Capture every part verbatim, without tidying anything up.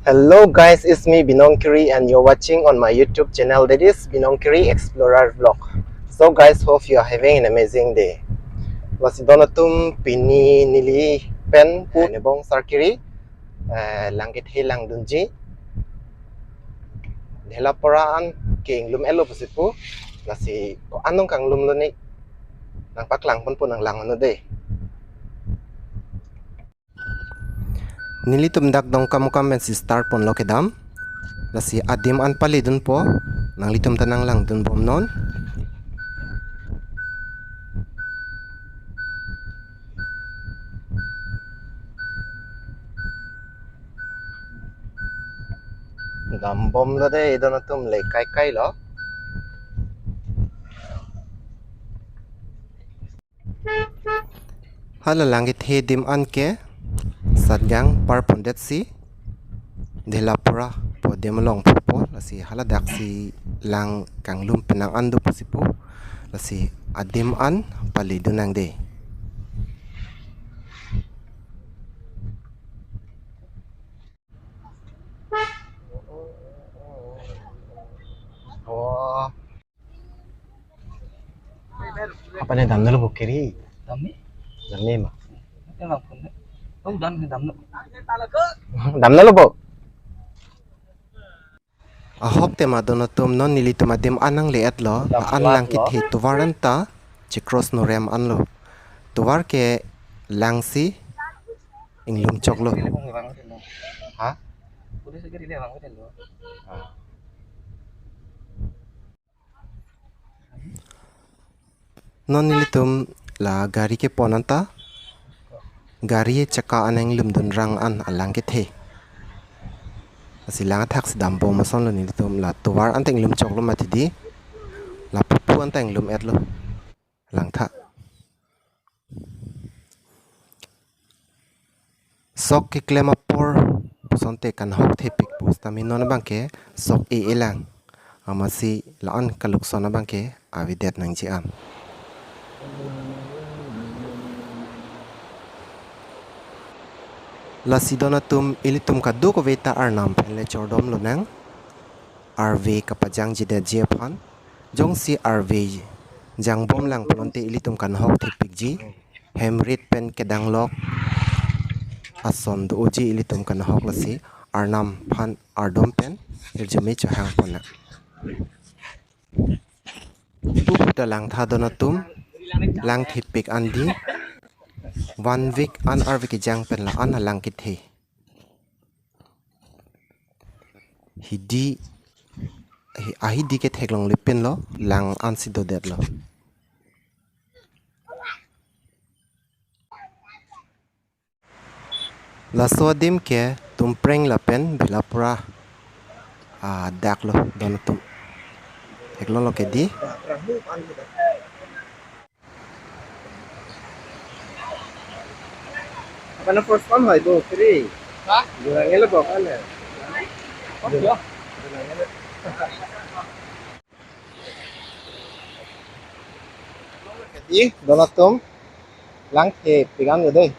Hello guys, it's me Binong Kiri and you're watching on my YouTube channel, that is Binong Kiri Explorer Vlog. So guys, hope you are having an amazing day. Lasi don atum, pini neli pen pu Nebong Sarkiri, eh, lang kethe langdunji. Dhelapura an ke inglum-etlo pusi pu. Lasi ko-an nong kanglumlo ni, nangpaklang ponpo, nanglang non dei. Nelitum dak Dongkamukam pensi start ponlo kedam. Lasi adim an paledunpo, nanglitum ta nanglangdunbomnon. Dambomlo dei, don atum, le kaikai lo. Hala lang kethe adim an ke Satgaon parpondetsi Dhelapura pu adim along pupo, lasi hala daksi lang kanglum penang an do pusi pu, lasi adim an paledun nang dei. Oh. Apa ne damnalo bo kiri? Damne? Damne ma? Emang pun. Oh, dan damno. Damnalo bo? Ahok tema don atum, non nelitum adim an nangle-etlo, an lang kethe tovar anta chikros norem anlo. Tovar ke langsi inglum choklo. Ha? Non nelitum la gari kepon anta, gari chakka an inglumdun rang an alang kethe. Lasi lang athak si dambom asonlo nelitum, la tovar anta inglum choklo mati di, la pupu anta inglum-etlo. Langtha. Sok keklem apor pusonte kanhok thepik pusitame non abangke sok e-elang. Amatsi la-an kalukson abangke avedet nangji an. Lasi don atum, ilitum kadokave ta Arnam pen le chordomlonang. Arve kapajangjedetji aphan. Jongsi arve jangbom lang pulote ilitum kanhok thepikji. Hem rit pen kedanglok ason do-oji ilitum kanhok, lasi Arnam aphan ardom pen hirjume chohang ponnang. Pupu ta langtha don atum, lang thepik an di. One week an arve kejang pen la-an alang kethe. Hidi, hi-, ahidi ke theklongle pinlo, lang ansi dodetlo. Laso adim ke Tumpreng lapen Bhelapura, ah, daklo don atum. Theklonglo ke di. Apana first time hai do, kiri? Ha? Jurang ele bok ale. Oh, ya. Jurang ele. Di, don atum, lang thepik an dei.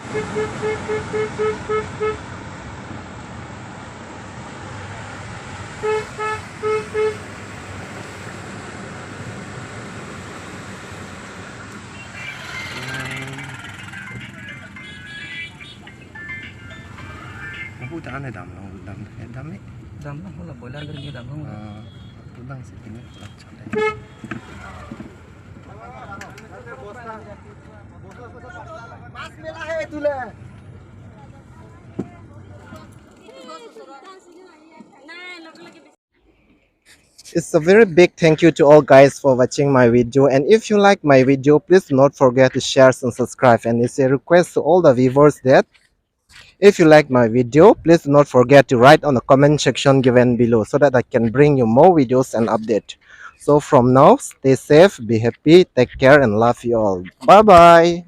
Mahu ta ane damlo, dam, eh, dam eh. Damlo, hala boiler garni damlo. Ah, tu dam si pine, lap chale. It's a very big thank you to all guys for watching my video. And if you like my video, please do not forget to share and subscribe. And it's a request to all the viewers that if you like my video, please do not forget to write on the comment section given below so that I can bring you more videos and update. So from now, stay safe, be happy, take care, and love you all. Bye bye.